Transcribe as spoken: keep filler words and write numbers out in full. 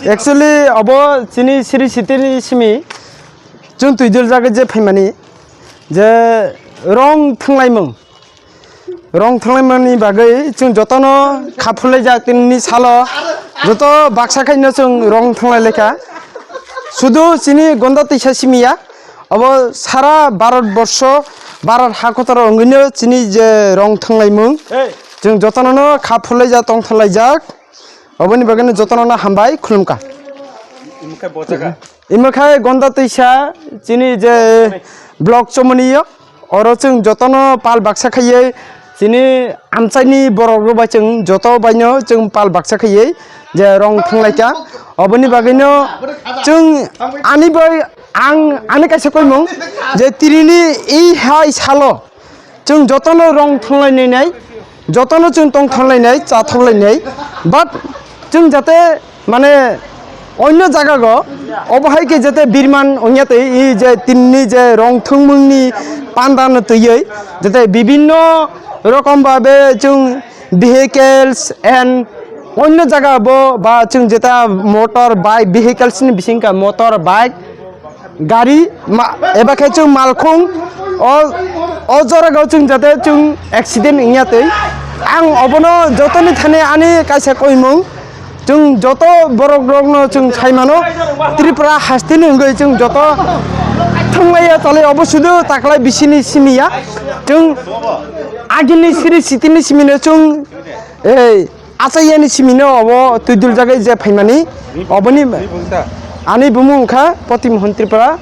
Actually, obo chini siri sitini simi chwng twi dul jaga je phaimani je rong thwnglaimung. Rong thwnglaimani bagwi chwng jotono kha phurlaijak tinini salo joto baksa khaino chwng rong thwnglai laikha. Sudu chini Gonda twisa simi ya, obo sara Bharat borsho, Bharat ha kotoro wngwino chini je rong thwnglaimung. Chwng jotono kha phurlaijak, tong thwnglaijak. Oboni bagwino jotono hambai khulumkha. Imo khe bo jaga. Imo khe Gonda twisa chini je block chomoni yo. Oro chwng jotono pal baksa khaiwi chini amchaini borok rok bai chwng joto baino chwng pal baksa khaiwi je rong thwnglaikha. Oboni bagwino chwng ani bai ang ani kaisa koimung je tinini ei hai salo chwng jotono rong thwnglainai, jotono chwng tong thwnglainai, cha thwnglainai, but chwng jate mane onno jagago obo hai khe jate birman wngya twi, i je tinni je rong thwngmungni panda no twiwi jate bibinno rokom babe chwng vehicles and onno jaga bo ba chwng jeta motor bike vehicles ni bising ka motor bike gari ma-, eba khe chwng malkhung o, o jora go chwng jate chwng accident wngya twi ang obono jotoni thani ani kaisa koimung chwng joto borok rokno chwng saimano Tripura hasteni wngwi chwng joto thwnglaiya chalai obo sudu taklai bisini simiya chwng agini siri sitini simino chwng ei Achaiyani simino obo twi dul jagai je phaimani oboni ani bumung wngkha Poti Mohon Tripura.